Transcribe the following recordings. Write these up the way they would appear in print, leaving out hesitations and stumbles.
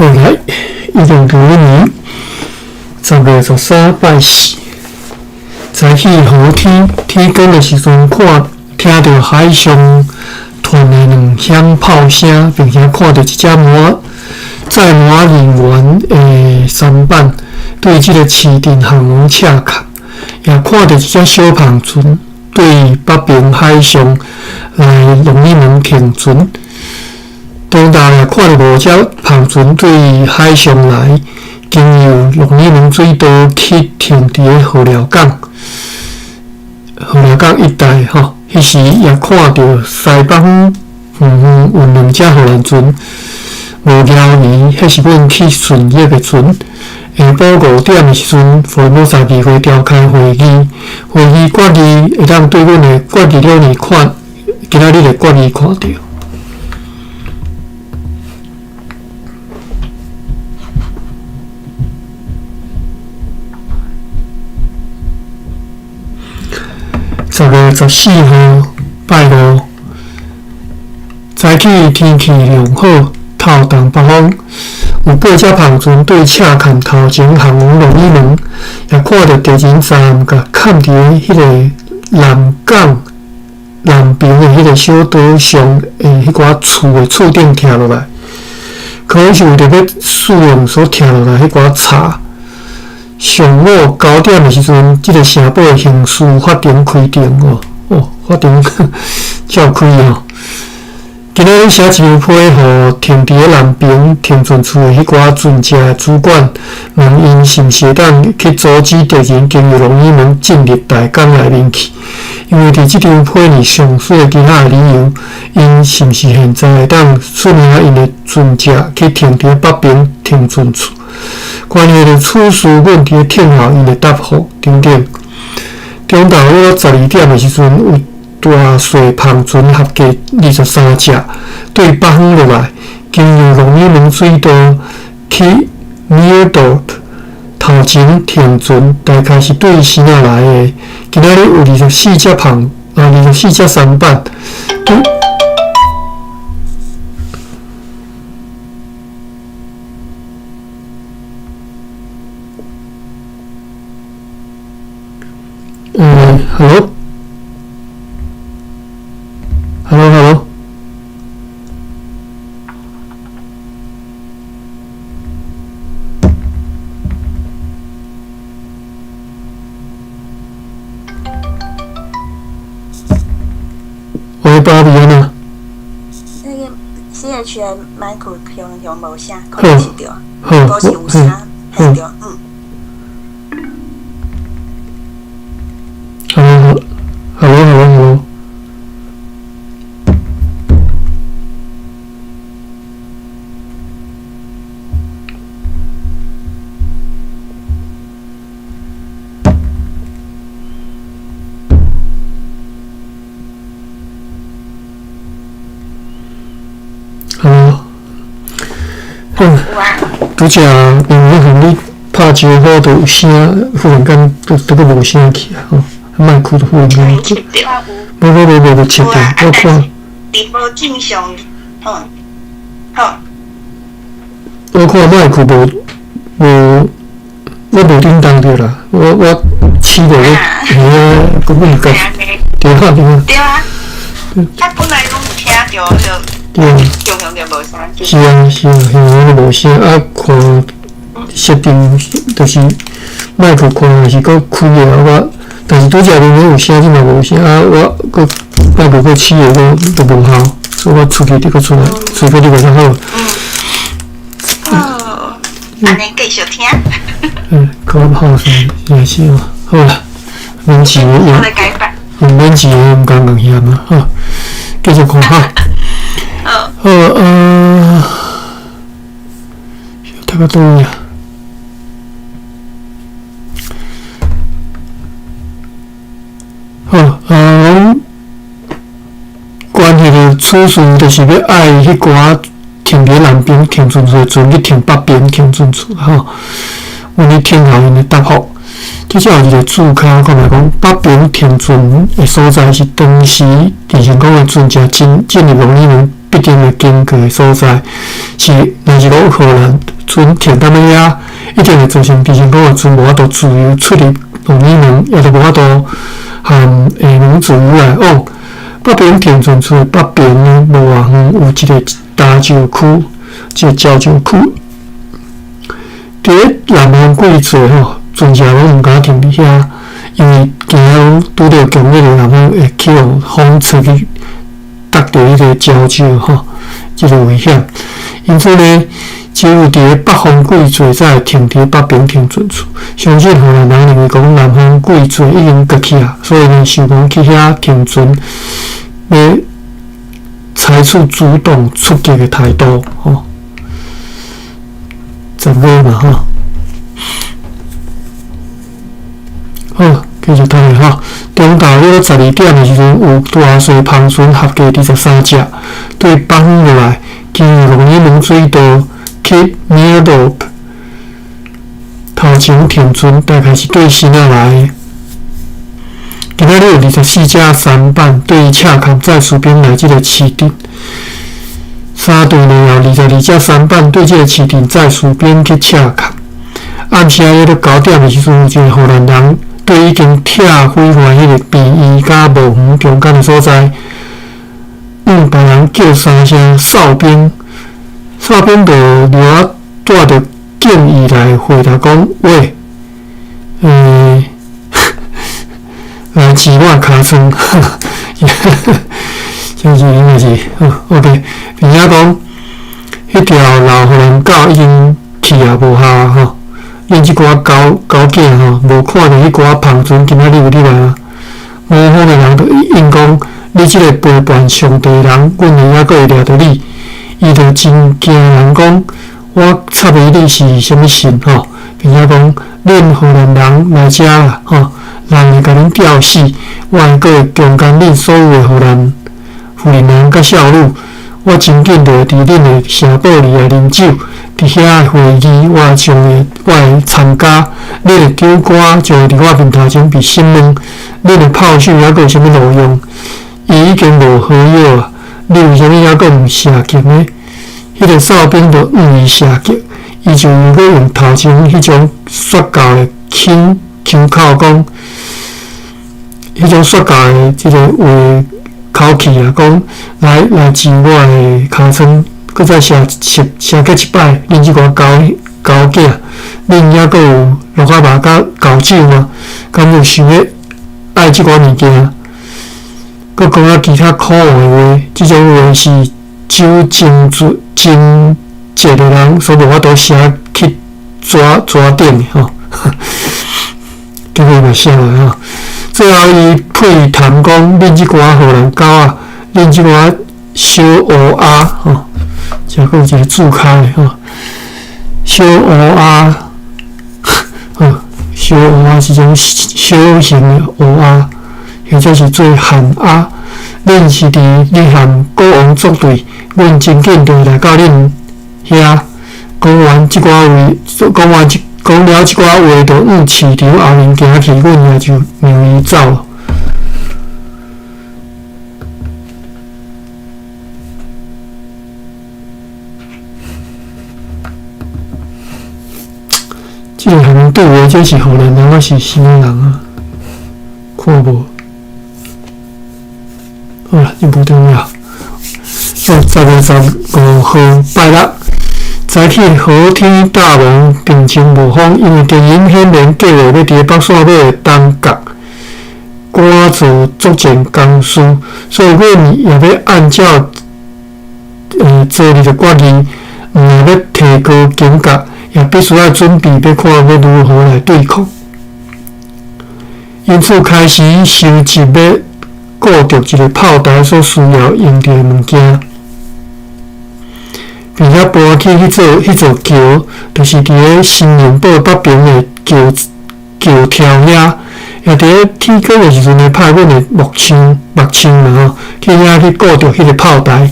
好來，1995年10月13拜四，早起好天，天光的時陣，看聽著海上傳來兩響炮聲，並且看著一隻滿載滿人員的舢板對這个市鎮航往赤崁，也看著一隻小帆船對北爿海上來龍耳門停船。當晝也看著五隻帆船對海上來，經由鹿耳門水道去停佇个禾寮港，禾寮港一帶吼，彼時也看著西北方遠遠有兩隻荷蘭船，無撈魚，彼是阮去順益的船。下晡五點的時陣，福爾摩沙議會召開會議，會議決議會當對阮的決議了呢看，今仔日的決議看著。10月14號拜五，早起天氣良好，透東北風，有八隻帆船對赤崁頭前航往鹿耳門，也看著敵人昨暗共崁佇彼个南港南爿的彼个小島上的彼寡厝的厝頂拆落來，可能是為著欲使用所拆落來彼寡柴。上午9點的時陣，這个城堡的刑事法庭開庭哦，哦，法庭照開哦。今仔日寫一張批，予停佇咧南爿停船處的彼寡船隻的主管，問𪜶是毋是會當去阻止敵人經由鹿耳門進入大港內面去。因為佇這張批裡上述的其他的理由，𪜶是毋是現在會當率領𪜶的船隻去停佇咧北爿停船處？關於的此事，阮佇咧聽候𪜶的答覆等等。中晝約12點的時陣，有大細帆船合計23隻對北方落來，經由鹿耳門水道去米爾多頭前停船，大概是對新仔來的。今仔日有24隻帆，啊，24隻舢板。嗯，Hello，Hello，Hello，喂，芭比安怎？那个 C H 的麦克风无声，可能是對，都是有聲，係對，嗯。Hello，Hello，Hello，Hello。Hello。好，拄才因為予你拍招呼就有聲，忽然間都閣無聲去啊！吼，麥克都忽然間，無無無無無切斷，我看。直播正常，好，好。我看麥克無無，我無叮當著啦，我試過，我耳啊根本就對啊對啊。對啊，啊本來攏有聽著就。對啊。是啊是啊，現在攏無聲啊，看設定就是麥克看是閣開的，我但是拄才明明有聲，這嘛無聲啊，我閣麥克閣試的閣都無效，所以我出去你閣出來，除非你袂當好。哦，按呢繼續聽。嗯，可好是也是哦，好啦，免錢的用，用免錢的毋敢硬嫌啊，好，繼續看哈。好，讀到佗位啊？好，阮關係的處事就是欲愛彼寡停佇南爿停船處的船去停北爿停船處，吼。阮咧聽候𪜶的答覆。這才有一個註腳，我看覓講北爿停船的所在是當時鄭成功的船隻進入鹿耳門必定會經過的所在，是若是講荷蘭船停踮咧遐，一定會造成變成講船無法度自由出入浪椅門，也就無法度和厦門自由來往。北爿停船處的北爿呢，無偌遠有一個礁石區，一個礁石區。佇咧南方季節吼，船隻攏毋敢停佇遐，因為驚拄著強烈的南風會去予風吹去觸著彼個礁石吼，這個危險。因此呢，只有佇咧北方季節才會停佇北爿停船處。相信荷蘭人認為講南方季節已經過去啊，所以呢，想講去遐停船，欲採取主動出擊的態度吼。10月嘛吼，好，繼續讀落吼。中晝約12點的時陣，有大細帆船合計23隻，對北方落來，經由浪椅門水道去 Middendorp 頭前停船，大概是對新仔來的。今仔日有24隻舢板對赤崁載士兵來這个市鎮。三隊呢有22隻舢板對這个市鎮載士兵去赤崁。暗時約9點的時陣，有一个荷蘭人對已經拆毀完彼個病院佮墓園中間的所在，向別人叫三聲哨兵，哨兵就留仔帶著敬意來回答講：喂，來治我尻川，真是應該是，OK，並且講，彼條老荷蘭狗已經去也無效啊吼，恁這寡狗狗囝吼，無看著彼寡帆船今仔日有入來啊？五方的人就應講，你這个背叛上帝的人，阮會猶閣會掠著你。伊就真驚人講，我插伊你是啥物神吼？並且講，恁荷蘭人來遮啦吼，人會共恁吊死，我會閣會強姦恁所有的荷蘭婦人人佮少女。我真緊就會佇恁的城堡裡來啉酒，佇遐的會議我將會我會參加。恁的長官就會佇我面頭前被審問，恁的炮手猶閣有啥物路用？伊已經無好藥啊！你為啥物猶閣毋射擊呢？彼个哨兵就向伊射擊，伊就又閣用頭前彼種摔跤的槍槍口講，彼種摔跤的這个話口氣啊，講來來治我的尻川，閣再射射射擊一擺，恁這寡狗狗囝，恁猶閣有鹿仔肉佮狗酒嗎？敢有想欲愛這寡物件？閣講啊其他可惡的話，這種話是酒精醉精醉的人所無法度寫去紙紙頂的吼。結果伊嘛寫落吼。最後伊屁談講，恁這寡荷蘭狗仔，恁這寡小烏鴉吼，這閣有一個注跤的吼，小烏鴉，吼，小烏鴉是種小型的烏鴉，或者是做旱鴉。恁是佇你和國王作對，阮真緊就來到恁遐，講完這寡話，講完這講了這寡話，就向市場後面行去，阮也就讓伊走。這个和對話，這是荷蘭人，還是啥物人啊？看無。好啦，這無重要。好，10月15號拜六，早起和天大蒙平靜無風，因為電影顯然計劃欲佇北線尾的東角趕做作戰工事，所以阮也欲按照昨日的決議，毋但欲提高警覺，也必須愛準備欲看欲如何來對抗。因此開始收集欲顧著一个炮台所需要用著的物件，並且搬去彼座橋，就是佇咧新寧堡北爿的橋橋柱遐，也佇咧天光的時陣呢，派阮的木匠木匠嘛吼，去遐去顧著彼个炮台。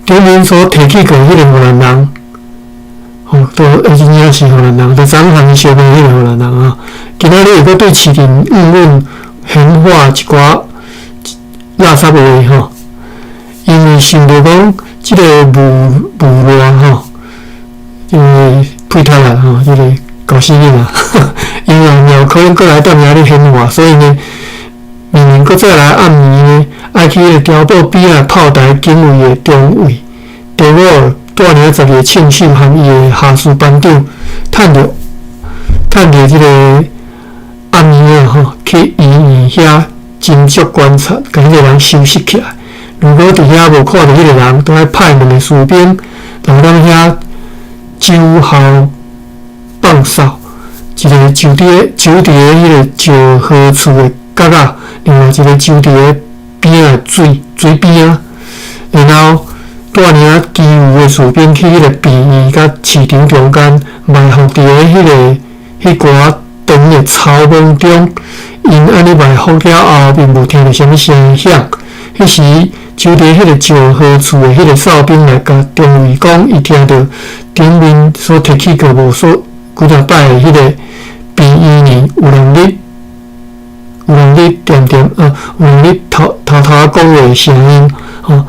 頂面所提起過彼个荷蘭人。吼，都真正是荷蘭人，就昨昏相罵彼个荷蘭人啊。今仔日又閣對市鎮向阮闲话一寡垃圾话吼，因為想著講這个無無賴吼，這个屁太啦吼，這个搞死囡仔，因為有可能閣來踮遐咧閒話，所以呢，命令閣再來暗暝呢，愛去彼个碉堡邊仔炮台警衛的中尉，德沃帶領12个槍手和伊的下士班長，趁著趁著這个暗暝啊吼，去醫院遐斟酌觀察，共彼个人收拾起來。如果佇遐無看著彼个人，都愛派兩个士兵留踮遐守候放哨，一个守佇个守佇个彼个石河厝的角仔，另外一个守佇个边仔的水水边仔，然後帶領其餘的士兵去彼个病院佮市場中間埋伏佇个彼个彼寡長的草莽中。𪜶按呢埋伏了後，並無聽著啥物聲響。彼時，守佇彼個石河厝的彼个哨兵來共中尉講，伊聽著頂面所提起過無所幾若擺的彼个病院呢，有人咧有人咧恬恬啊，有人咧偷偷偷仔講話的聲音。吼，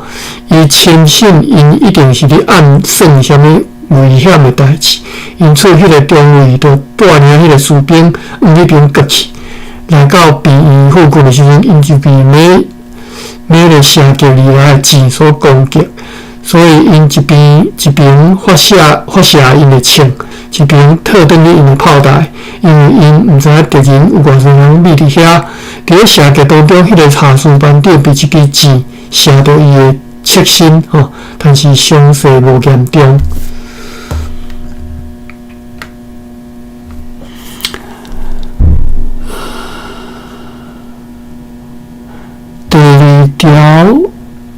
伊深信𪜶一定是咧暗算啥物危險的代誌，因此彼个中尉就帶領彼个士兵往彼邊過去。來到病院附近的時陣，𪜶就被每每个射擊而來的箭所攻擊，所以𪜶一邊一邊發射發射𪜶的槍，一邊退轉去𪜶的炮台，因為𪜶毋知影敵人有偌濟人覕佇遐。佇咧射擊當中，彼个下士班長被一支箭射著伊的側身，吼，但是傷勢無嚴重。第二條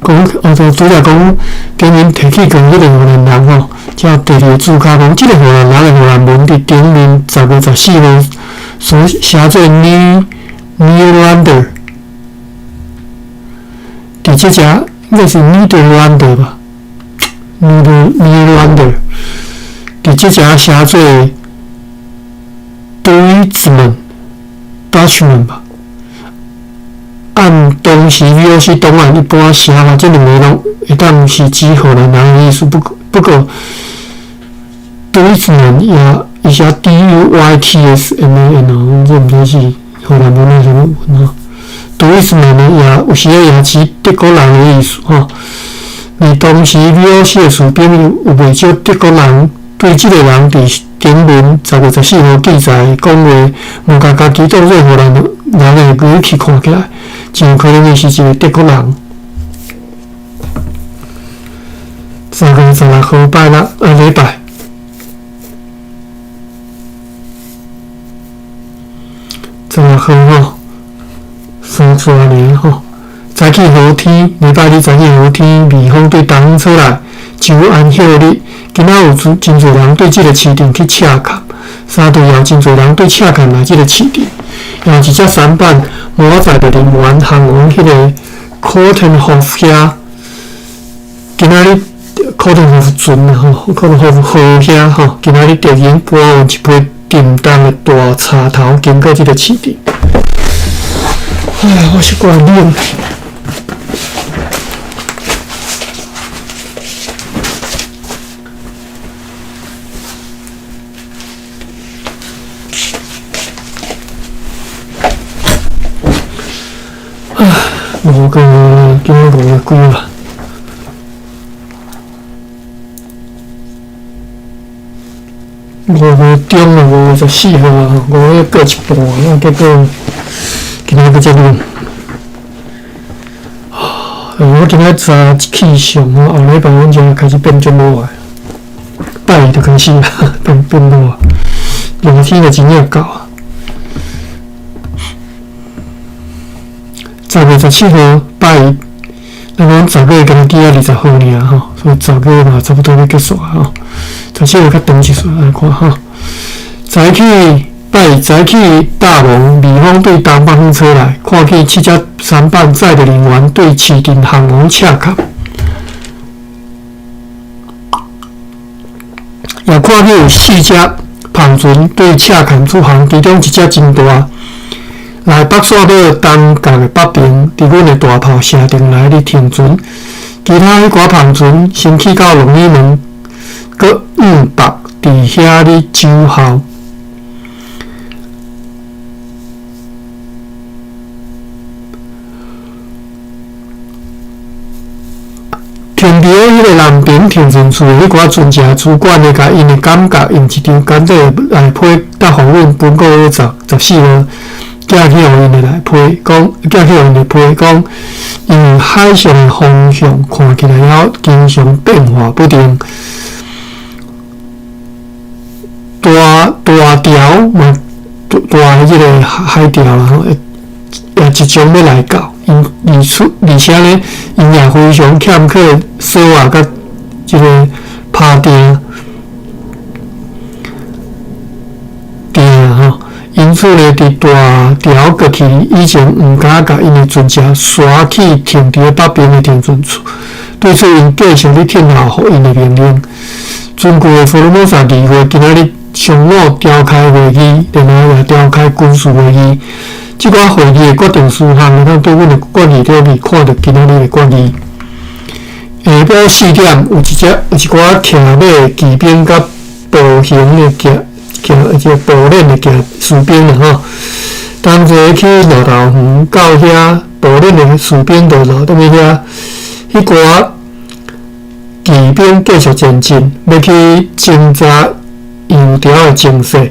講，哦，就拄才講，頂面提起過彼个荷蘭人吼，才第二个注腳講，這个荷蘭人的荷蘭文佇頂面10月14號所寫做 Nederlander，佇這只應該是 Nederlander 吧，Nederlander，佇這只寫做 Duitsman，Dutchman 吧。按當時 VOC 檔案一般寫法，這兩个攏會當是指荷蘭人的意思。不過，不過，Duitsman 也伊寫 D U Y T S M A N 哦，這毋知是荷蘭文還是啥物文吼。Duitsman 呢，也有時也指德國人的意思吼。而當時 VOC 的士兵有袂少德國人對這个人佇頂面10月14號記載講話，無共家己當做荷蘭人的語氣看起來，真有可能伊是一个德國人。10月16號拜六啊禮拜，16號吼，三逝爾吼。早起好天，禮拜日早起好天，微風對東方吹來，周安歇日。今仔有真濟人對這个市鎮去赤崁，三隊也有真濟人對赤崁來這个市鎮。也有一隻舢板，無載著人員航往彼个 Kortenhoef 遐。今仔日 Kortenhoef 船吼，Kortenhoef 號遐吼，今仔日突然搬運一批沉重的大柴頭經過這个市鎮。哎，我是怪冷。五个，今仔五月幾啊？5月中啊，5月14號啊，5月過一半啊，結果今仔閣遮冷。我今仔早一起床吼，後禮拜阮就開始變足熱的，拜二就開始變變熱，熱天就真正到啊。10月17號拜一，咱講10月敢若拄仔20號爾吼，所以10月嘛差不多欲結束啊吼。17號較長一撮來看吼。早起拜一早起大蒙微風對東北方吹來，看見七隻舢板載著人員對市鎮航往赤崁，也看見有四隻帆船對赤崁出航，其中一隻真大。來北線尾東角的北爿，佇阮的大炮射程內咧停船。其他彼寡帆船先去到龍耳門，閣往北佇遐咧守候。停佇咧彼个南爿停船處的彼寡船隻主管咧，共𪜶的感覺用一張簡短的內批，搭予阮本個月14號寄去予𪜶的內批，講寄去予𪜶的批講，因為海上的風向看起來猶經常變化不定，大大潮嘛，大的這个海潮啦吼，也即將欲來到。𪜶而出，而且咧，𪜶也非常欠缺索仔佮這个拍碇碇吼。因此咧，佇大潮過去以前，毋敢共𪜶的船隻徙去停佇咧北爿的停船處。對此，𪜶繼續咧聽候予𪜶的命令。尊貴的福爾摩沙議會今仔日上午召開會議，然後也召開軍事會議。這寡會議的決定事項，會當對阮的決議裡面看著今仔日的決議。下晡4點，有一隻有一寡騎馬的騎兵佮步行的騎騎這個步練的騎士兵啦吼，同齊去路頭園到遐步練的士兵就留踮咧遐，彼寡騎兵繼續前進，欲去偵查洋潮的情勢。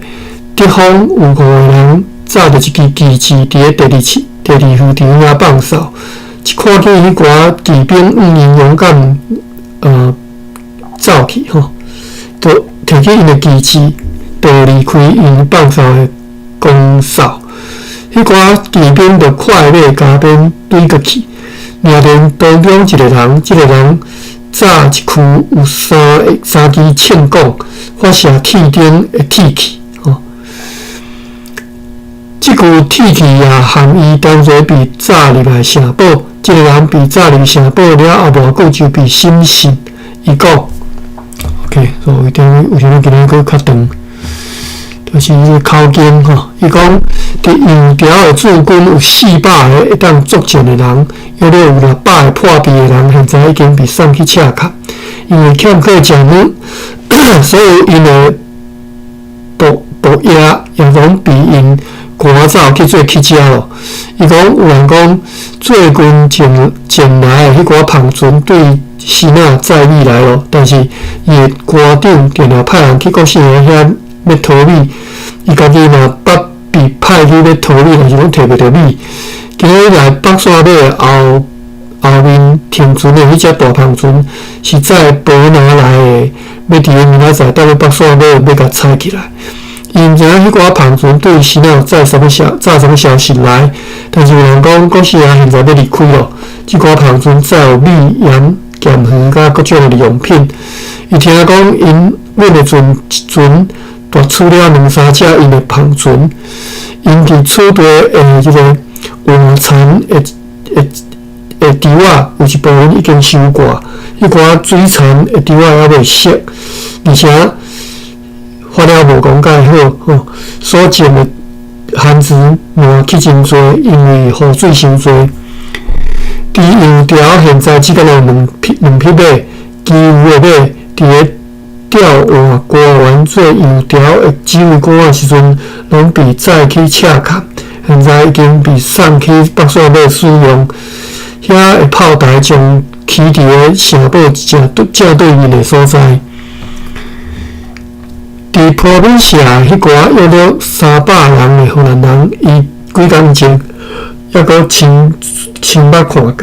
敵方有五個人紮著一支旗幟，佇咧第二漁場遐放哨。一看見彼寡騎兵毋𪜶勇敢，走去吼，就提起𪜶的旗幟，就離開𪜶放哨的崗哨。彼寡騎兵就快馬加鞭追過去，掠著當中一個人，這個人紮一區有三支銃管發射鐵釘的鐵器。這具鐵器也含伊當初被炸入來城堡，這个人被炸入城堡了後，無久就被審訊。伊講，OK，所以為啥物今日閣較長？就是伊个口徑吼。伊講，佇洋潮的駐軍有400個會當作戰的人，約略有600個破病的人，現在已經被送去赤崁，因為欠缺食物，所以𪜶的毒液也攏被𪜶趕走去做乞食咯。伊講有人講，最近前來的彼寡帆船對新仔載米來咯，但是伊的官長定定派人去國姓爺遐欲討米，伊家己嘛捌被派去欲討米，但是攏提袂著米。今日來北線尾後面停船的彼隻大帆船是載保拿來的，欲佇咧明仔載到北線尾欲共採起來。伊毋知影彼寡帆船對新仔有載啥物消息來，但是有人講國姓爺現在欲離開咯。這寡帆船載有米鹽、鹹魚佮各種的日用品。伊聽講𪜶阮的船奪取了兩三隻𪜶的帆船，𪜶佇此地的這个換田的池仔有一部分已經收割，彼寡水田的池仔猶未熟，而且發了無講介好吼，所種的番薯烂去真濟，因為雨水傷濟。佇洋潮現在只敢若有兩匹馬，其餘的馬佇咧調換官員做洋潮的指揮官的時陣，攏被載去赤崁，現在已經被送去北線尾使用。遐的炮台將起佇咧城堡正對面的所在。佇波美社彼寡約略300人的荷蘭人，伊幾工前猶閣親捌看過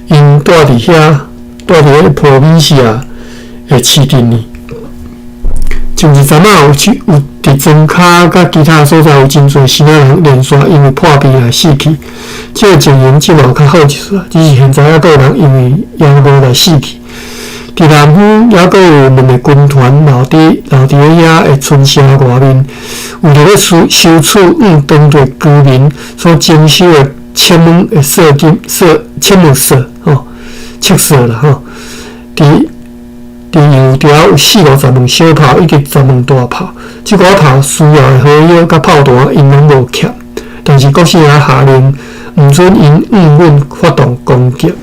，𪜶住佇遐，住佇咧波美社的市鎮裡。像是昨仔有佇莊跤佮其他所在有真濟新仔人連續因為破病來死去，這个情形這嘛有較好一絲啊，只是現在猶閣有人因為枵餓來死去。佇南方猶閣有兩个軍團留佇咧遐的村城外面，為著欲收取向當地居民所徵收的切物的稅金、稅切物稅吼，切稅啦吼。佇洋潮有四五十門小炮以及10門大炮，這寡炮需要的火藥佮炮彈，𪜶攏無欠。但是國師爺下令毋准𪜶向阮發動攻擊。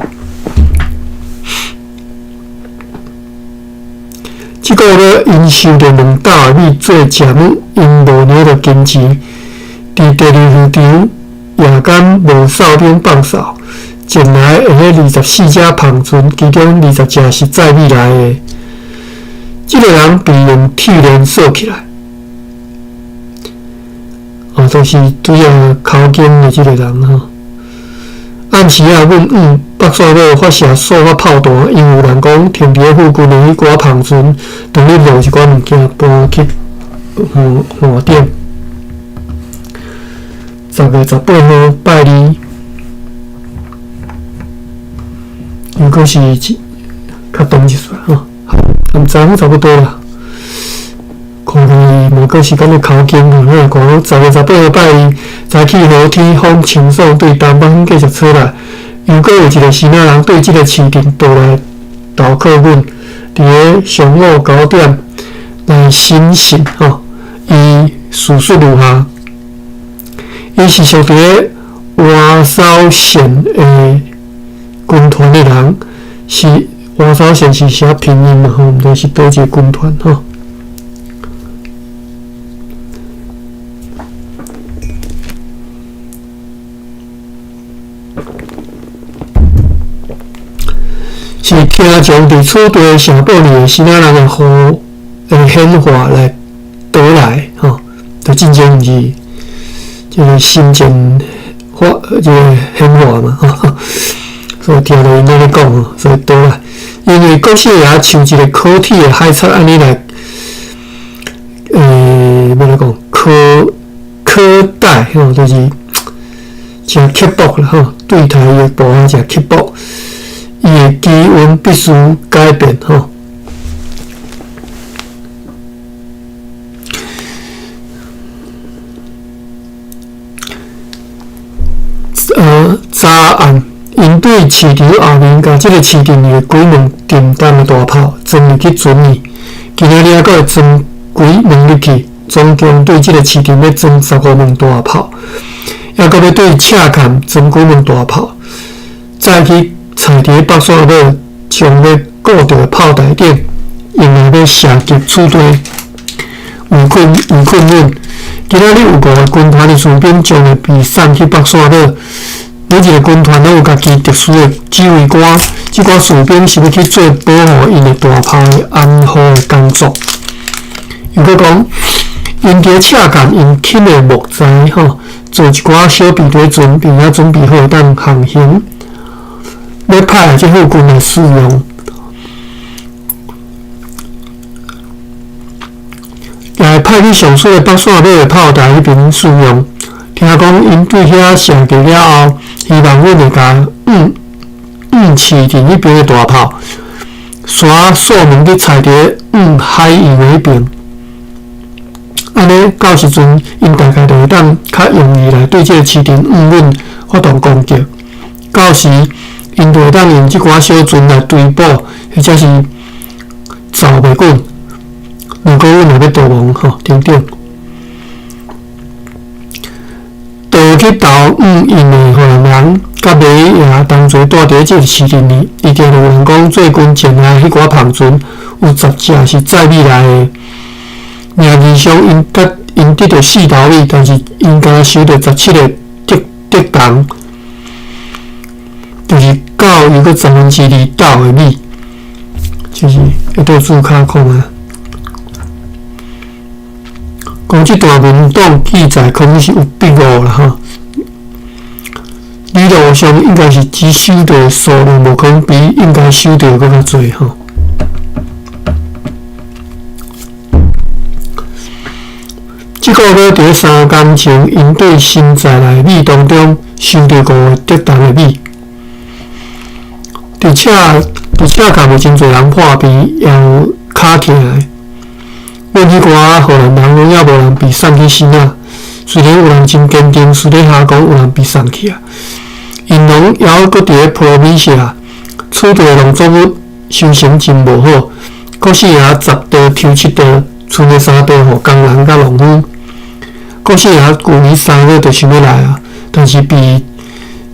這個月𪜶收著兩斗的米做食物，𪜶無領著金錢。佇第二漁場夜間無哨兵放哨，前來的彼24隻帆船，其中20隻是載米來的。這個人被用鐵鏈鎖起來，哦，就是拄仔口經的這個人吼。暗時仔，阮向北沙堡發射數發炮彈，因為有人講停佇咧附近的彼寡帆船，當咧落一寡物件搬去岸岸頂。10月18號拜二，又閣是較長一撮吼，含昨昏差不多啦。看起嘛，閣是敢若口經吼，咱來看10月18號拜二，早起好天風清爽，對東北風繼續吹來。又閣有一個支那人對這個市鎮倒來投靠阮，佇咧上午9點來審訊吼，伊敘述如下：伊是屬佇咧外掃縣的軍團的人，是外掃縣是寫拼音嘛吼，毋知是佗一個軍團吼。是聽從佇此地城堡裡的支那人的呼的喊話來倒來吼，就真正毋是這個心情發這個喊話嘛吼，所以聽著𪜶按呢講吼，所以倒來，因為國師爺像一個可鐵的海賊按呢來，欲按怎講，苛苛待吼，就是誠刻薄啦吼，對待伊的部下誠刻薄。伊的機運必須改變吼。昨暗，𪜶對市場後面，共這個市鎮裡的幾門沉重的大炮裝入去船裡。今仔日猶閣會裝幾門入去，總共對這個市鎮欲裝15門大炮，猶閣欲對赤崁裝幾門大炮，再去踩佇咧北沙堡將欲固著的炮台頂，用來欲射擊此地。有困有困阮，今仔日有5個軍團的士兵將會被送去北沙堡，每一個軍團攏有家己特殊的指揮官。這寡士兵是欲去做保護𪜶的大炮的安護的工作。又閣講，𪜶佇咧赤崁用砍的木材吼，做一寡小皮底船，並且準備好會當航行。欲派來這附近來使用，也會派去上水的北沙堡的炮台彼邊使用。聽講𪜶對遐射擊了後，希望阮會共向市鎮彼邊的大炮，徙數門去踩佇向海洋的彼邊。按呢，到時陣𪜶大概就會當較容易來對這個市鎮向阮發動攻擊。到時，𪜶就會當用這寡小船來追捕，或者是走袂緊。如果阮若欲逃亡吼，等等，倒去投向𪜶的荷蘭人，佮馬爺同齊住佇這個市鎮裡。伊定有人講，最近前來彼寡帆船有10隻是載米來的。名義上𪜶得著4斗米，但是𪜶敢若收著17個竹筒。就是九又閣2/10斗的米，就是會倒注卡看覓。講這段文檔記載可能是有筆誤啦吼。理論上應該是只收著數量，無可能比應該收著閣較濟吼。這個月佇咧3工前，𪜶對新載來的米當中收著5個竹筒的米。佇赤崁有真濟人破病，也有跤疼的。阮彼寡荷蘭人攏猶無人被送去支那，雖然有人真堅定，私底下講有人被送去啊。𪜶攏猶閣佇咧普羅米西亞，此地農作物收成真無好，國師爺10刀抽7刀，剩的3刀予工人佮農夫。國姓爺舊年3月就想欲來啊，但是被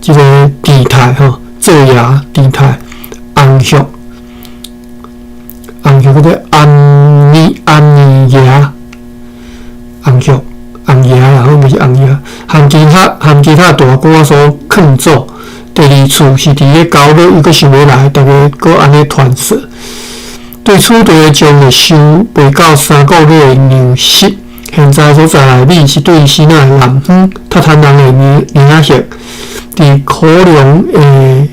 這个鄭泰吼做爺鄭泰紅玉紅玉叫做安尼安尼爺紅玉紅爺啦，好毋是紅爺，含其他大官所勸阻。第二次是佇咧9月，伊閣想欲來，逐家閣按呢傳說。對此地的將會收袂到3個月的糧食，現在所載來米是對西奈南方塔坦人的領袖，佇可良的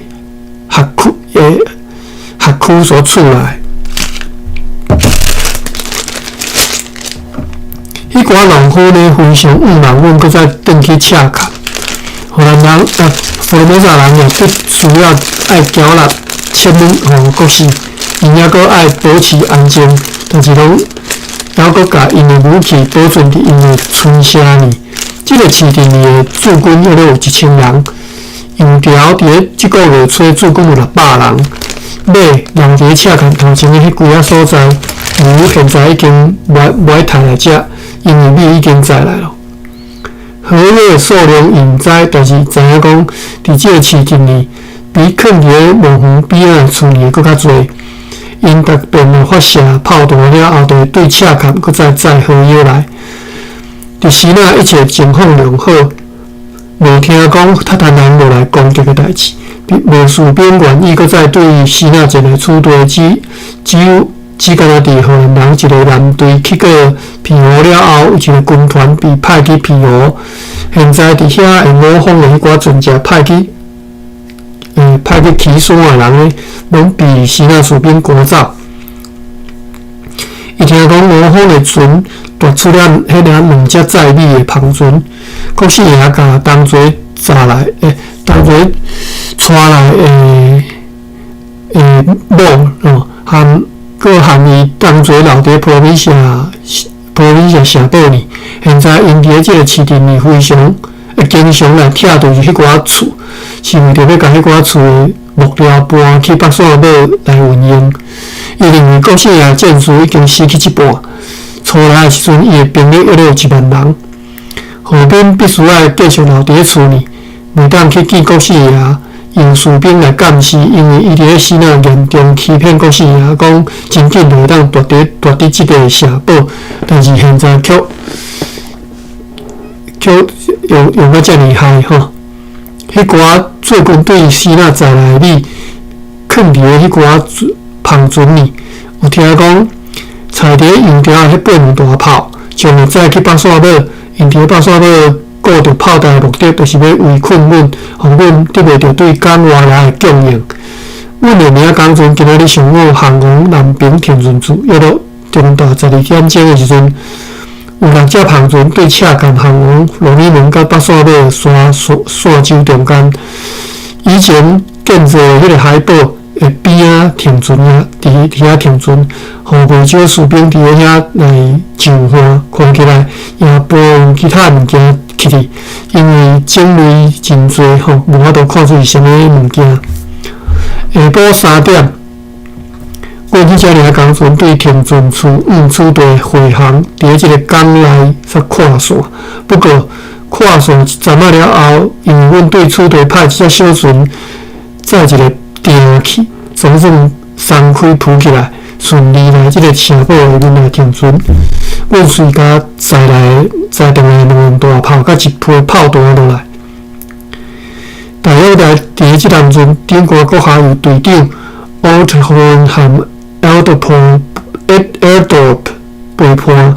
轄區所出來。彼寡農夫呢，非常向望阮閣再轉去赤崁。荷蘭人啊，福羅摩薩人也必須要愛繳納千蚊予國師，因猶閣愛保持安靜，但是攏猶閣共𪜶的武器保存佇𪜶的村舍裡。這个市鎮裡的駐軍約有1000人，楊條佇咧這个月初駐軍有600人，馬留佇咧赤崁頭前的彼幾仔所在，牛現在已經無愛刣來食，因為米已經載來咯。合約數量毋知，但是知影講，佇這个市鎮裡，比囥佇咧墓園邊仔的厝裡的閣較濟。𪜶逐遍發射炮彈了後，就會對赤崁閣再載火藥來。佇時那一切情況良好，無聽講塔坦人落來攻擊的代誌。無士兵願意閣再對西奈前來此地，只干焦佇荷蘭人一个艦隊去過澎湖了後，有一个軍團被派去澎湖。現在佇遐的五方的彼寡船隻派去起山的人呢，攏被西奈士兵趕走。伊聽講五方的船奪出了彼个兩隻載米的帆船，國姓爺共同齊載來，同齊帶來的某哦，含閣含伊同齊留佇普羅米西亞城堡裡。現在𪜶佇咧這个市鎮裡非常經常來拆除彼寡厝，是為著欲共彼寡厝的木料搬去北沙堡來運用。伊認為國姓爺戰士已經死去一半，初來的時陣，伊的兵力約有1萬人。何邊必須愛繼續留佇咧厝裡，袂當去見國姓爺，用士兵來監視，因為伊佇咧西奈嚴重欺騙國姓爺，講真緊就會當奪佇這个城堡，但是現在卻用甲遮爾害吼。彼寡駐軍對西奈載來米，囥佇咧彼寡帆船裡，有聽講，踩佇咧楊條的彼八門大炮，將會載去北沙堡。𪜶佇咧北沙堡顧著炮台的目的，就是欲圍困阮，予阮得袂著對港外來的供應。阮的名工船今仔日上午航往南平停船處，約落中晝12點鐘的時陣，有6隻帆船對赤崁航往羅美門佮北沙堡的山線洲中間。以前建造的彼个海堡的邊仔停船啊，佇遐停船，予袂少士兵佇咧遐來上岸，看起來也搬其他物件去去，因為種類真濟吼，無法度看出是啥物物件。下晡3點，阮彼隻爾工船對停船處往此地回航，佇咧這个港內煞跨線。不過跨線一陣仔了後，因為阮對此地派一隻小船載一个碇去，總算鬆開浮起來，順利來這个城堡的面來停船。阮隨共載來載轉來兩門大炮，佮一批炮彈落來。大約來佇咧這當陣，長官閣下有隊長奧特霍和埃爾多陪伴，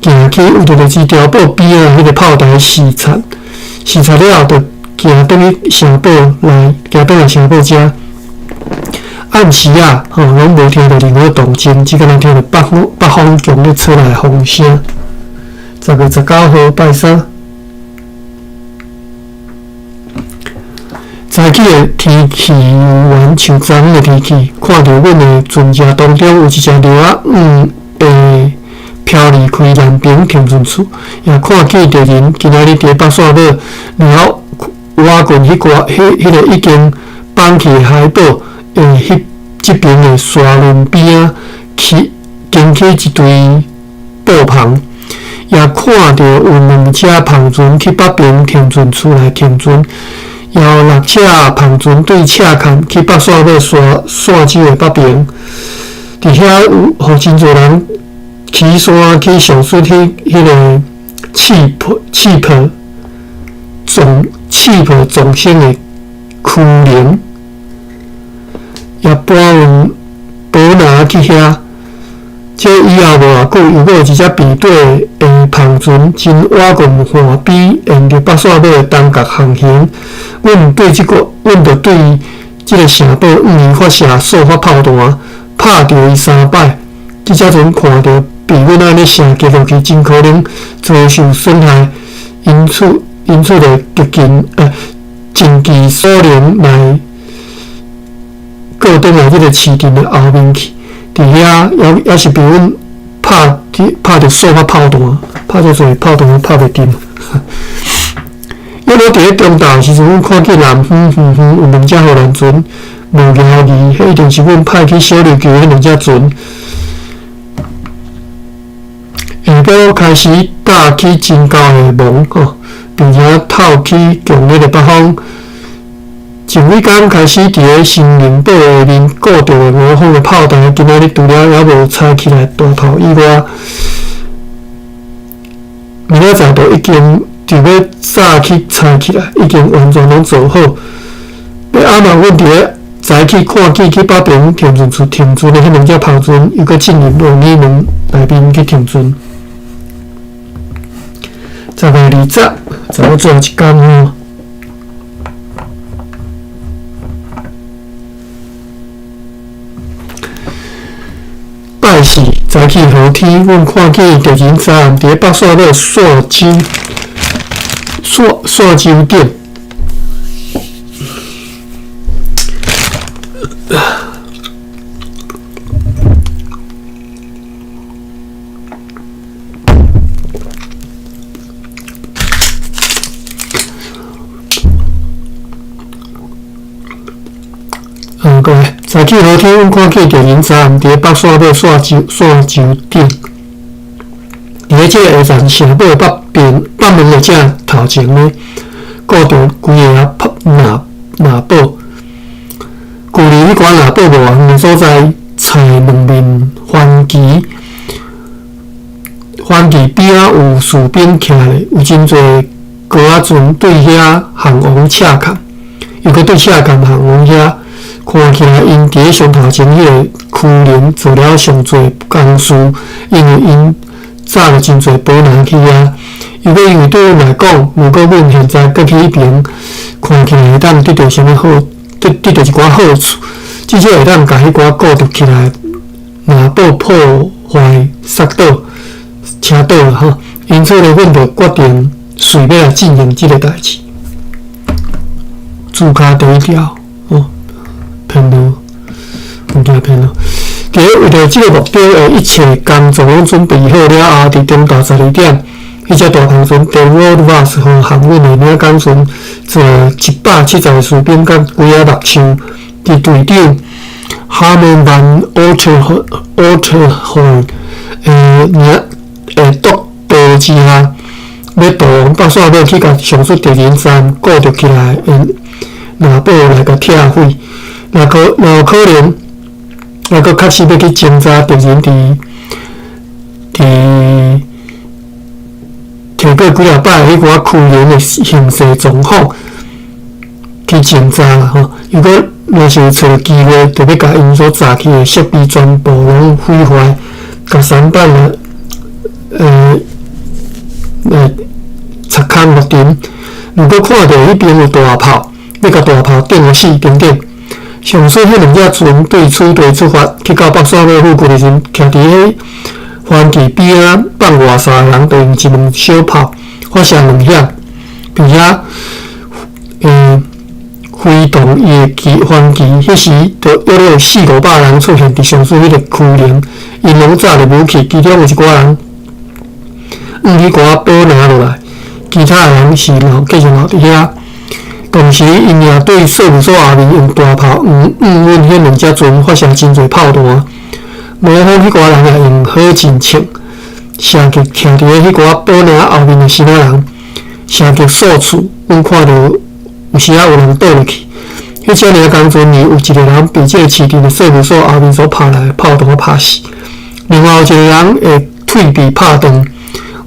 行去有一个支碉堡邊仔彼个炮台視察，視察了後，就行轉去城堡內，行轉來城堡遮。暗時啊，吼，攏無聽著任何動靜，只敢若聽著北方強咧吹來的風聲。10月19號拜三，早起的天氣猶原像昨昏的天氣，看著阮的船隻當中有一隻鷯仔黃的飄離開南平停船處，也看見敵人今仔日佇北沙堡，然後倚近彼个已經放棄的海堡的彼這邊的沙崙邊仔，起掀起一堆布帆。也看著有兩隻帆船去北爿停船厝內停船，也有六隻帆船對赤崁去北線尾沙沙洲的北爿。佇遐有予真濟人起山去上述彼个氣泡撞生的區能，也搬運寶拿去遐。這以後無偌久，又閣有一隻平底的帆船，真倚近岸邊，沿著北線尾的東角航行。阮就對這个城堡向伊發射數發炮彈，拍著伊三擺。這隻船看著被阮按呢射擊落去，真可能遭受損害，因此就盡其所能來過轉來這个市鎮的後面去。佇遐猶是被阮拍著數發炮彈，拍遮濟炮彈拍袂沉。約莫佇咧中晝時陣，阮看見南遠遠遠有兩隻荷蘭船無搖魚，彼一定是阮派去小琉球彼兩隻船。下晡開始打起真厚的霧吼，並且透起強烈的北風。前幾工開始佇咧新寧堡下面固著的五方的炮台，今仔日除了猶無拆起來大炮以外，明仔載就已經就欲早起拆起來，已經完全攏做好。欲暗嘛，阮佇咧早起看見去北爿停船處停船的彼兩隻帆船，又閣進入龍耳門內面去停船。10月20，差不多最後一工吼。拜四早起好天，阮看見敵人昨暗佇咧北線尾沙洲頂。各位，早起好天，阮看見敵人昨暗佇咧北線尾沙洲頂，佇咧這个下層城堡北邊北門的正頭前呢，顧著規个仔拿堡。距離彼寡拿堡無遠的所在，菜兩面番旗，番旗邊仔有士兵徛咧，有真濟高仔船對遐航往赤崁，又閣對赤崁航往遐。看起來，𪜶佇咧上頭前彼个區能做了上濟工事，因為𪜶炸了真濟寶人去遐。如果因為對阮來講，如果阮現在閣去彼爿，看起來會當得著啥物好，得著一寡好處，至少會當共彼寡固著起來，若無破壞殺倒、車倒啦吼。因此咧，阮就決定隨欲來進行這个代誌。注卡第一條，哦。騙路，毋驚騙路。佇咧為著這个目標的一切工作攏準備好了後，佇中晝12點，彼隻大帆船德沃瓦斯號航運的領港船，坐170个士兵佮幾仔木匠，佇隊長哈門萬奧特霍的領的督導之下，欲渡往北線尾去共上述敵人站固著起來的拿堡來共拆毀。若有可能，抑閣確實欲去偵查敵人佇提過幾若擺彼寡區能的形勢狀況去偵查啦吼。如果若是有揣著機會，就欲共𪜶所炸去的設備全部攏毀壞，共舢板啊，拆空落沉。如果看著彼邊有大炮，欲共大炮頂予死等等。上述彼兩隻船對此地出發，去到北線尾附近的時陣，徛佇彼番旗邊仔放外三个人，就用一門小炮發射兩響，並且揮動伊的旗番旗。彼時，就約有四五百人出現佇上述彼个區能，𪜶攏紮著武器，其中有一寡人向彼寡寶拿落來，其他的人是繼續留佇遐。同時，𪜶也對事務所後面用大炮向阮彼兩隻船發射真濟炮彈。模仿彼寡人也用火箭槍，射擊徛佇咧彼寡堡領後面的支那人，射擊數次，阮看著有時仔有人倒落去。彼遮爾工陣裡有一个人被這个市鎮的稅務所後面所拍來的炮彈拍死，另外有一个人的腿被拍斷。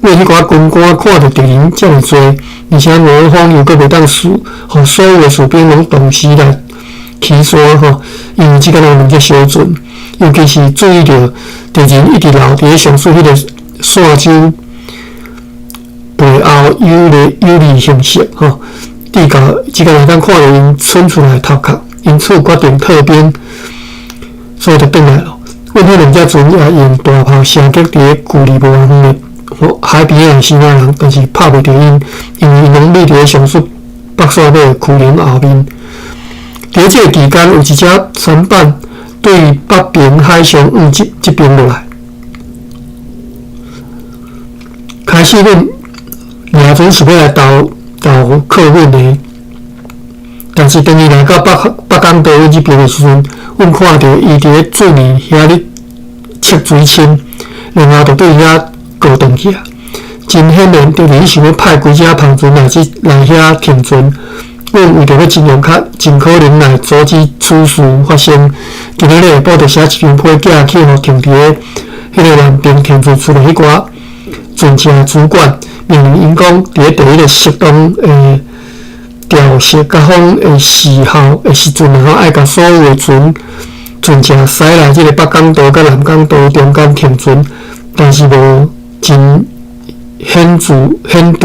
阮彼寡軍官看著敵人遮爾濟，而且俄方又閣袂當輸，予所有的士兵攏同時來起山吼，因為這敢若有兩隻小船，尤其是注意著敵人一直留佇咧上述彼个沙洲背後有利形勢吼。直到這个會當看著𪜶伸出來頭殼，因此決定退兵，所以就轉來囉。阮彼兩隻船也用大炮射擊佇咧距離無偌遠的海邊的支那人，但是拍袂著𪜶，因為𪜶攏匿佇咧上述北沙堡的丘陵後面。佇咧這个期間，有一隻舢板對北爿海上向這邊落來。開始阮掠船是欲來投投靠阮的，但是當伊來到北港島阮這邊的時陣，阮看著伊佇咧水面遐咧測水深，然後就對遐過轉去啊。真顯然，敵人想欲派幾隻帆船來遐停船。阮為著欲盡量較盡可能來阻止此事發生，今仔日下晡就寫一張批寄去予停佇咧彼个南爿停船處的彼寡船隻主管，命令𪜶講，佇咧第一个適當的潮汐佮風的時候的時陣，然後愛共所有的船隻駛來這个北港島佮南港島中間停船，但是無真顯著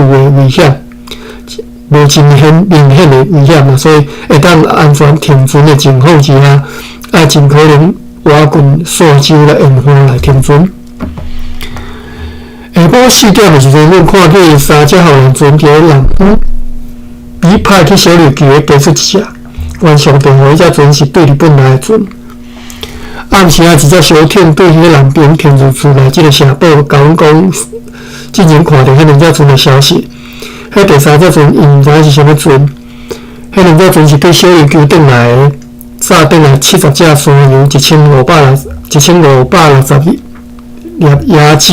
的危險，無真明顯的危險嘛，所以會當安全停船的情況之下，愛盡可能倚近沙洲來沿岸來停船。下晡4點的時陣，阮看見三隻護欄船佇咧南方，比派去小琉球的加出一隻。原上電話彼隻船是對日本來的船。暗時啊，一隻小艇對彼个南爿停船處內這个城堡，共阮講，進前看著彼兩隻船的消息。彼第三隻船，𪜶毋知影是啥物船。彼兩隻船是對小琉球轉來的，載轉來70隻山羊，1560粒椰子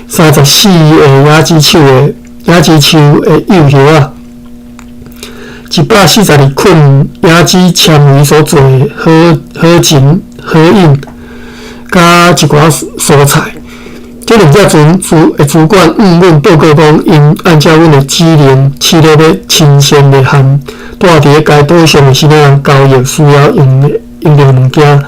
，34个椰子樹的幼葉仔，142捆椰子纖維所做的好飲好飲，佮一寡蔬菜。這兩隻船的主管向阮報告講，𪜶按照阮的指令，試咧欲親身的和蹛佇咧該島上的支那人交易需要用著物件。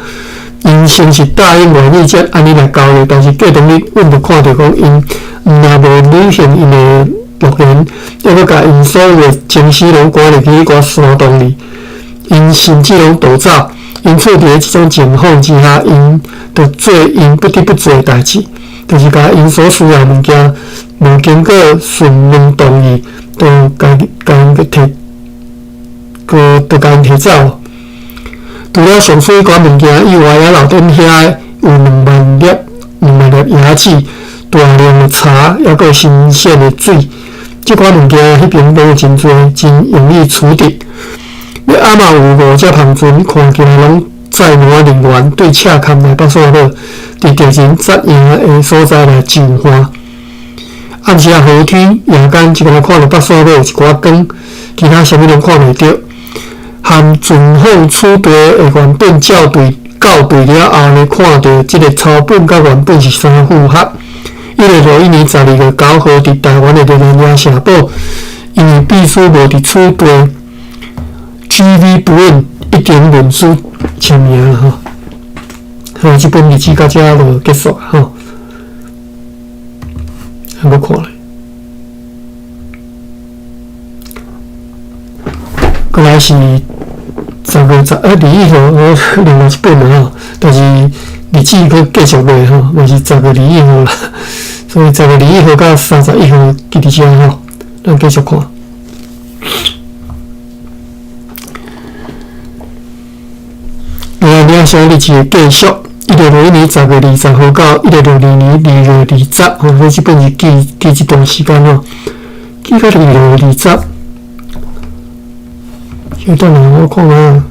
𪜶先是答應願意才按呢來交易，但是過當日，阮就看著講，𪜶毋但無履行𪜶的諾言，猶閣共𪜶所有的情絲攏趕入去彼寡山洞裡，𪜶甚至攏逃走。因此，佇咧這種情況之下，𪜶就做𪜶不得不做的代誌，就是共𪜶所需要的物件，無經過詢問同意，就共𪜶提走。除了上述彼寡物件以外，也留佇遐有2萬粒椰子、大量的茶，猶閣有新鮮的水。這寡物件彼邊攏有真濟，真容易取得。抑嘛有五隻帆船，看起來攏載滿人員，對赤崁來北沙堡，佇敵人紮營的所在來就範。暗時啊，好天夜間，只敢看著北沙堡有一寡光，其他啥物攏看袂著。和船方此地的原本校對了後呢，看著這个抄本佮原本是相符合。1661年12月9號，佇台灣的熱那亞城堡，因為秘書無佇此地，G.V. 不問一定文書簽名吼。好，這本日誌到這就結束吼。還閣看咧，過來是10月21號，我另外一本啦吼，但是日誌閣繼續賣吼，嘛是十月21號啦。所以十月21號到31號記佇遮吼，咱繼續看。來，領寫日誌的繼續，1661年10月20號到1662年2月20，吼，所以這本是記這段時間吼，記到2月20。稍等下，我看下。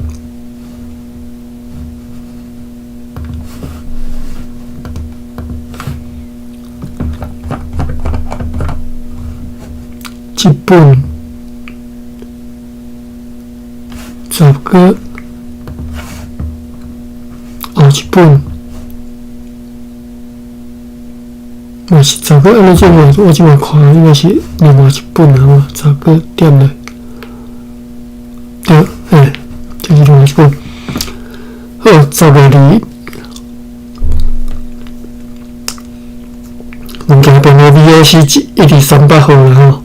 這本十個後一本嘛是十個，按呢這我我這擺看應該是另外一本啊，十個點咧，對，欸，這是另外一本。好，10月2，物件編號 VOC 1238號啦吼。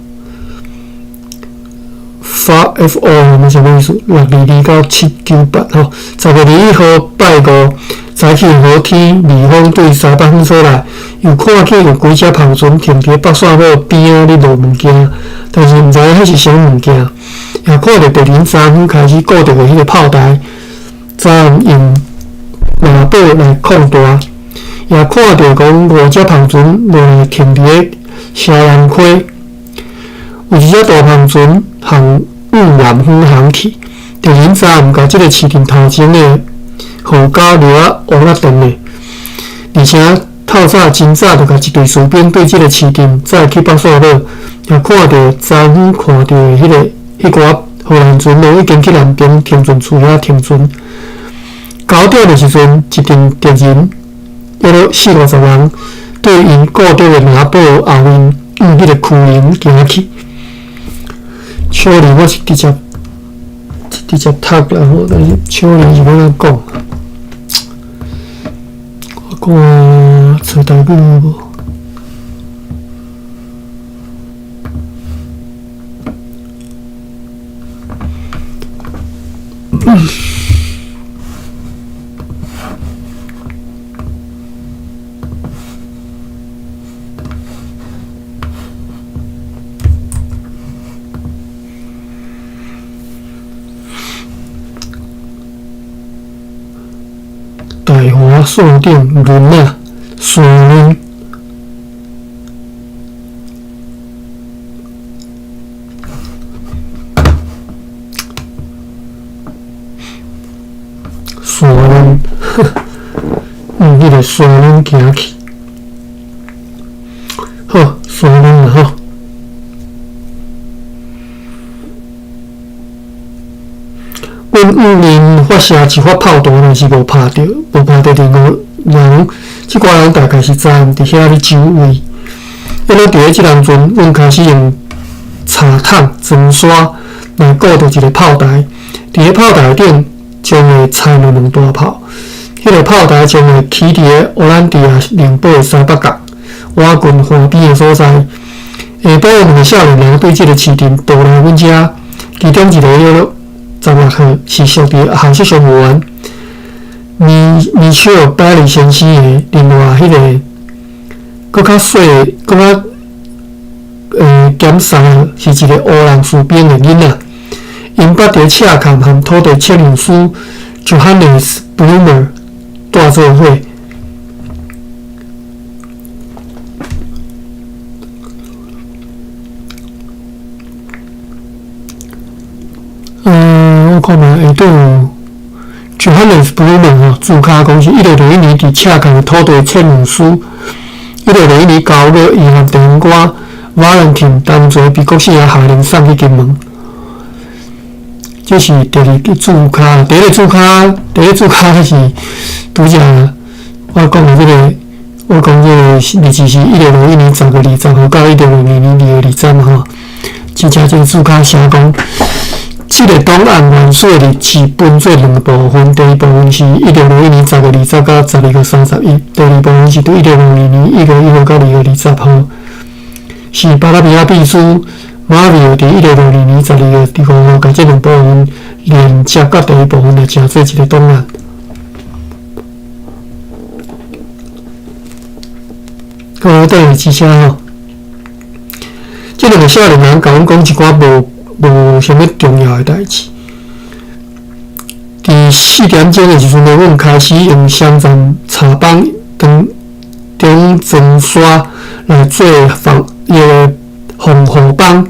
發 F O 毋是啥物意思？622到798吼。10月21號拜五，早起好天，微風對西北方吹來，又看見有幾隻帆船停佇北線堡邊仔咧落物件，但是毋知影彼是啥物件。也看著敵人昨昏開始顧著的彼個炮台，昨暗用馬寶來擴大，也看著講五隻帆船落來停佇咧蕭南溪，有一隻大帆船向往南方航去，敵人昨暗共這個市鎮頭前的河溝掠啊烏仔斷的，而且透早真早就共一隊士兵對這個市鎮載去北線堡，也看著昨昏看著的彼個彼寡荷蘭船攏已經去南邊停船處遐停船。9點的時陣，一陣敵人約莫四五十人對𪜶固著的馬堡後面往彼個區營行去。小林我是直接讀啦吼，但是小林是欲按怎講？我看找台語有無？大华线顶轮仔山轮，山轮，往彼个山轮行去。好，山轮啦吼。阮向𪜶發射一發炮彈，但是無拍著，無拍著任何人。這寡人大概是昨暗佇遐咧守衛。抑閣佇咧這當陣，阮開始用柴桶裝沙來固著一個炮台。佇咧炮台頂，將會拆兩門大炮。彼個炮台將會起佇咧荷蘭迪亞寧堡的西北角，倚近河邊的所在。下晡有兩個少年人對這個市鎮倒來阮遮，其中一個約莫16歲，是屬佇學習上員米切爾·百里先生的。另外，彼個閣較細、閣較減瘦，是一個烏人士兵的囡仔。𪜶捌佇赤崁和土地測量師 Johannes Blumer 蹛做伙。我看覓下底有 Johannes Blumer 吼，註卡講是1661年佇赤崁的土地測量師。1661年9月，伊和地方官 Valentin 同齊被國姓爺下令送去金門。這是第二個註卡，第一個註卡，第一個註卡是拄才我講的這個，我講這個日子是1661年10月20號到1662年2月23號。真正這個註卡寫講，這個檔案原始的日期分做兩部分，第一部分是1661年10月20到12月31，第二部分是對1662年1月1號到2月20號，是巴達維亞秘書馬維爾佇1662年12月25號，共這兩部分連接佮第一部分來成做一個檔案。好，等下之聲吼，這兩個少年人共阮講一寡無啥物重要的代誌。佇4點鐘的時陣，阮開始用雙層柴板當中裝沙來做防伊個防護板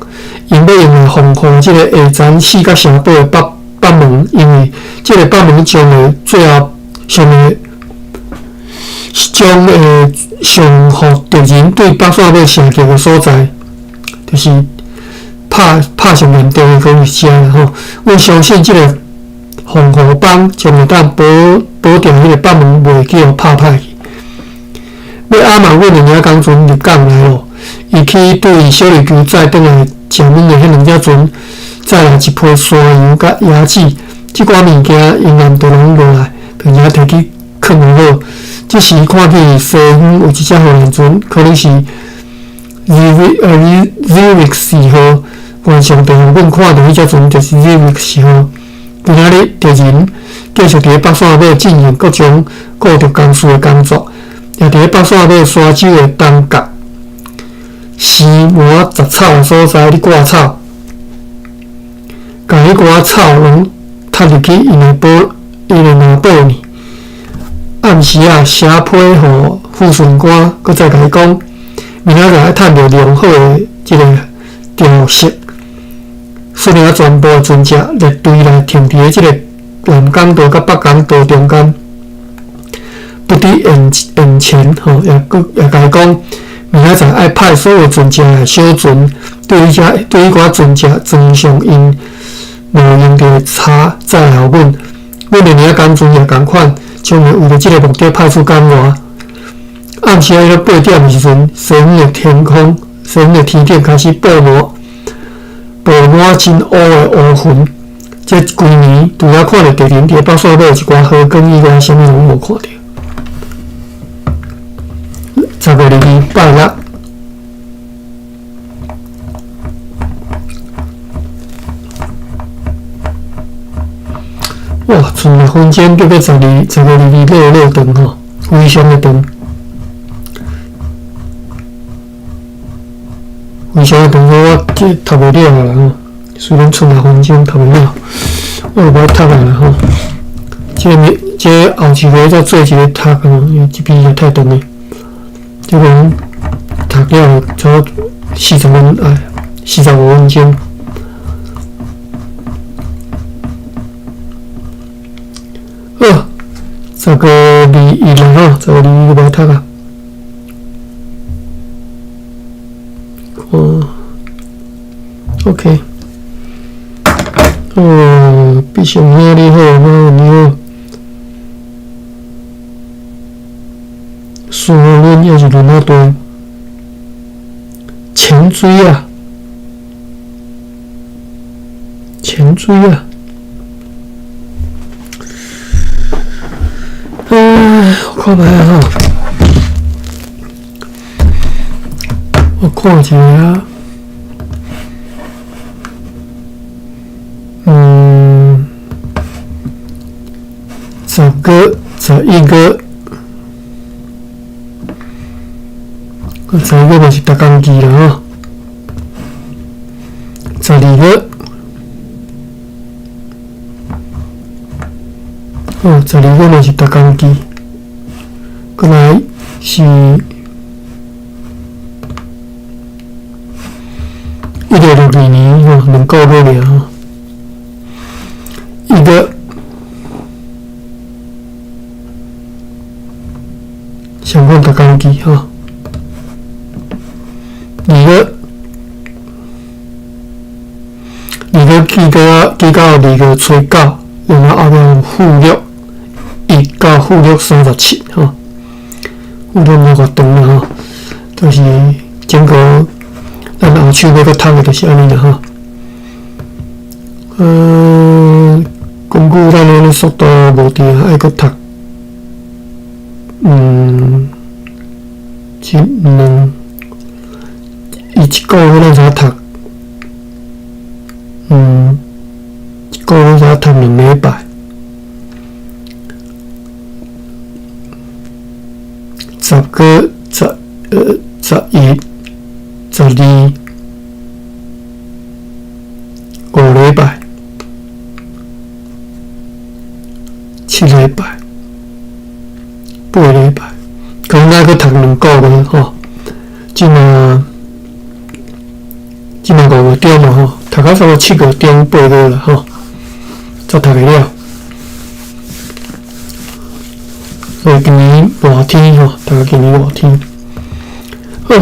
，𪜶欲用來防護這個下層四角城堡的北門，因為這個北門將會最後上會將會上予敵人對北線堡射擊的所在，就是拍拍上严重的讲是遮啦吼。阮相信這个防護網將會當保保定彼个北門袂去予拍歹去。尾仔嘛，阮兩个工船入港來咯，伊去對小琉球載轉來食物的彼兩隻船，載來一批山羊佮鴨子，這寡物件𪜶暗都攏落來，並且提去囥好。這時看見西方有一隻荷蘭船，可能是 Zurich 4號，原上帝予阮看著彼隻船就是 Zurich 4號。今仔日敵人繼續佇咧北線尾進行各種固著工事的工作，也佇咧北線尾沙洲的東角生滿雜草的所在咧割草，共彼寡草攏踢入去𪜶的堡𪜶的麻堡呢。暗時仔寫批予副巡官，閣再共伊講，明仔載愛趁著良好的這个調色，率領全部船隻列隊來停佇咧這个南港道佮北港道中間，不得延延前吼，也閣也共伊講，明仔載愛派所有船隻來小船，對彼隻對彼寡船隻裝上𪜶無用著的柴，載來予阮。阮的領工船也仝款。將會為著這个目的派出港外。暗時仔8點的時陣，西方的天空，西方的天頂開始布滿布滿真烏的烏雲。這規暝除了看著敵人佇北線尾一寡火光以外，啥物攏無看著。10月22拜六。哇！賰6分鐘叫做12，10月22落落長吼，非常的長，非常的長，我這讀袂了啦吼。雖然賰6分鐘讀袂了，我就無愛讀啊啦吼。這個這後一個再做一個讀吼，因為這篇也太長了。這個讀了差不多40分哎，45分鐘。好，10月21啦吼，10月21无读啊。哦，OK。哦，毕雄兄你好，妈你好。苏阮也是轮仔大，潜水啊，潜水啊。唉，我看覓啊吼，我看一下啊，嗯，10月、11月，11月嘛是逐工期啦吼，12月，哦，12月嘛是逐工期。過來是1662年吼，兩個月爾吼，1月相款逐工期吼，2月2月記到2月初9，然後後面有負6，1到-37吼。有點無偌長啦吼，就是整個咱後手欲閣讀的，就是按呢啦吼。根據咱的速度無對，愛閣讀，嗯，一、兩，伊一個月咱才讀，嗯，一個月才讀2禮拜。10月、11、12、5禮拜、7禮拜、8禮拜，可能愛閣讀2個月吼。這馬這馬5月中嘛吼，讀到差不多7月中8月啦吼，才讀會了。所以今年熱天吼，讀到今年熱天。好，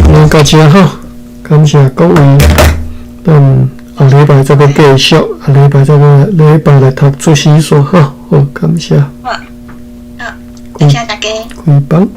咱到這吼，感謝各位，咱後禮拜再閣繼續，後禮拜再閣禮拜來讀出死線吼，好，感謝。好，好，多謝大家。開房。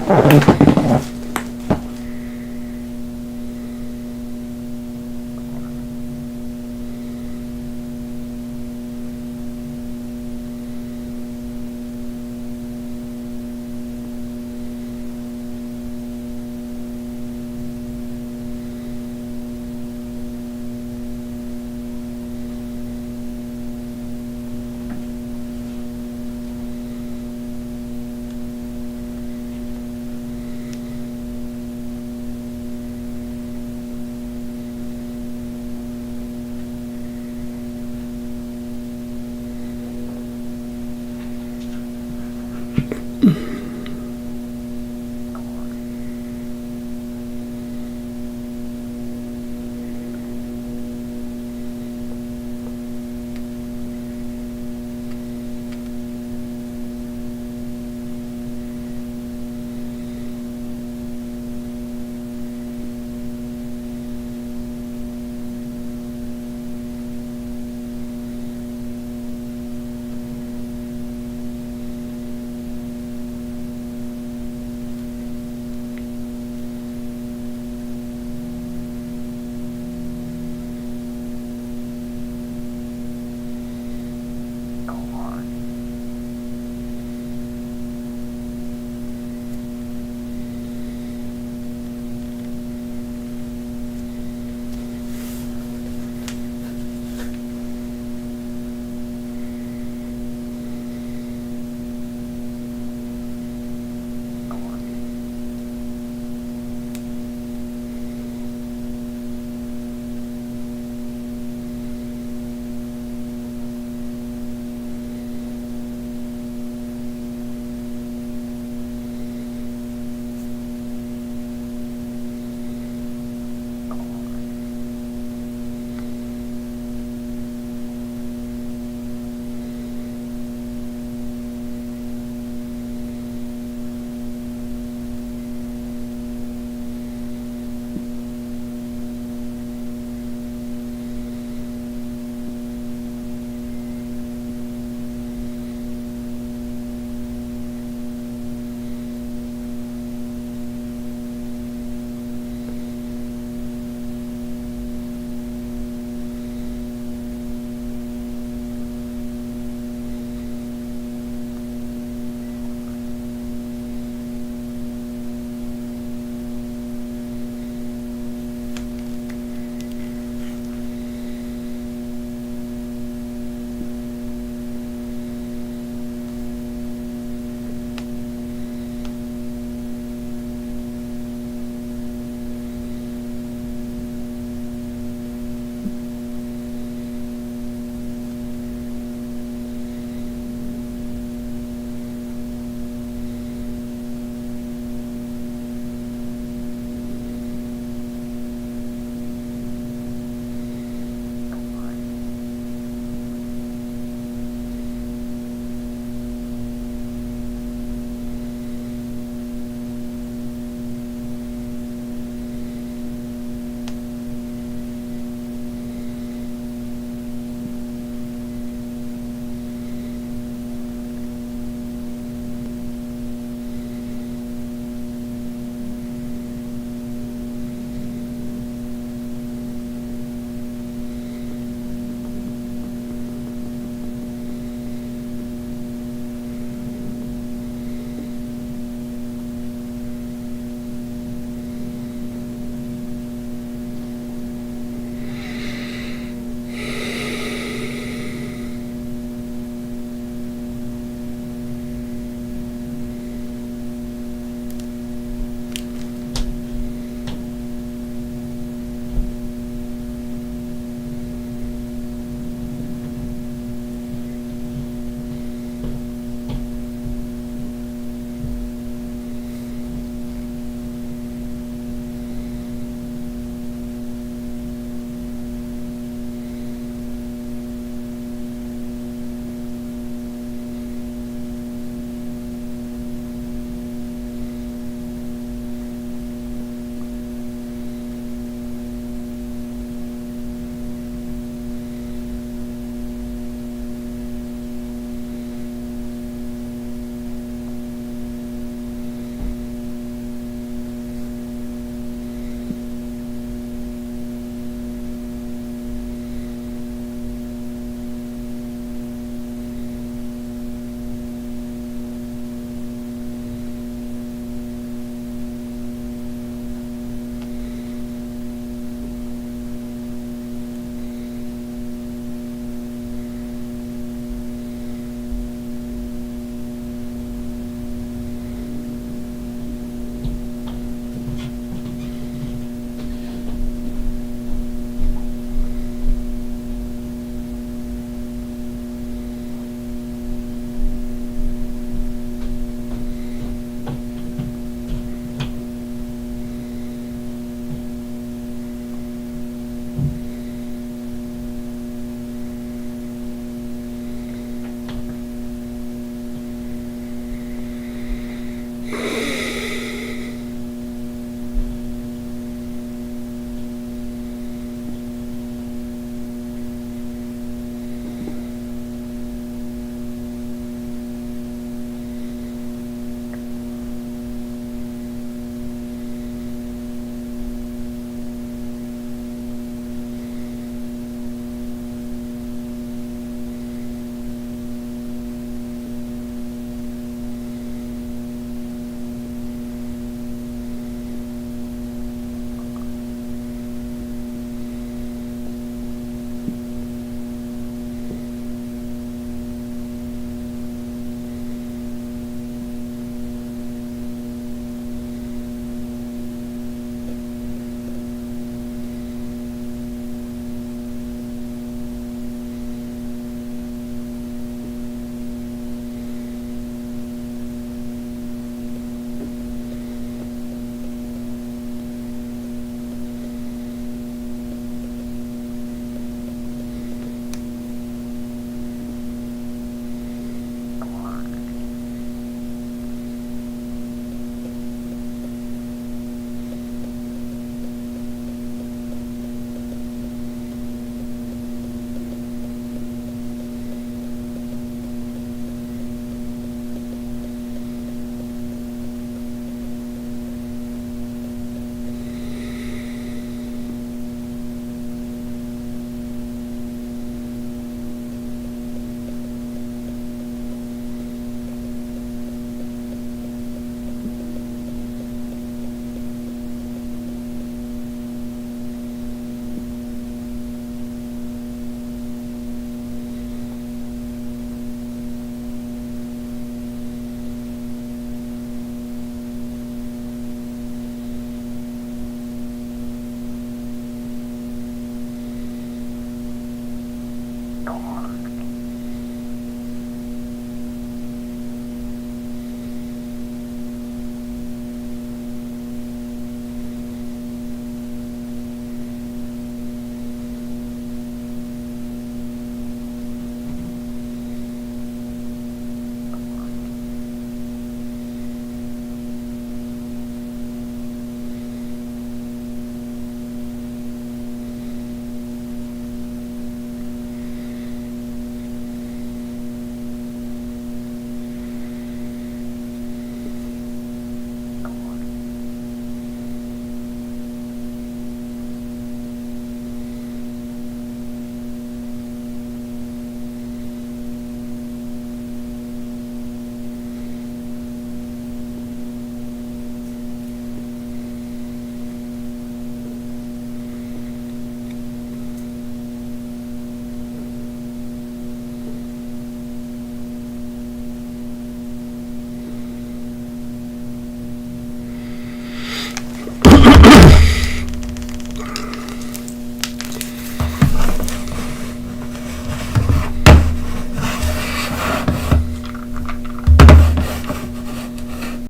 拜。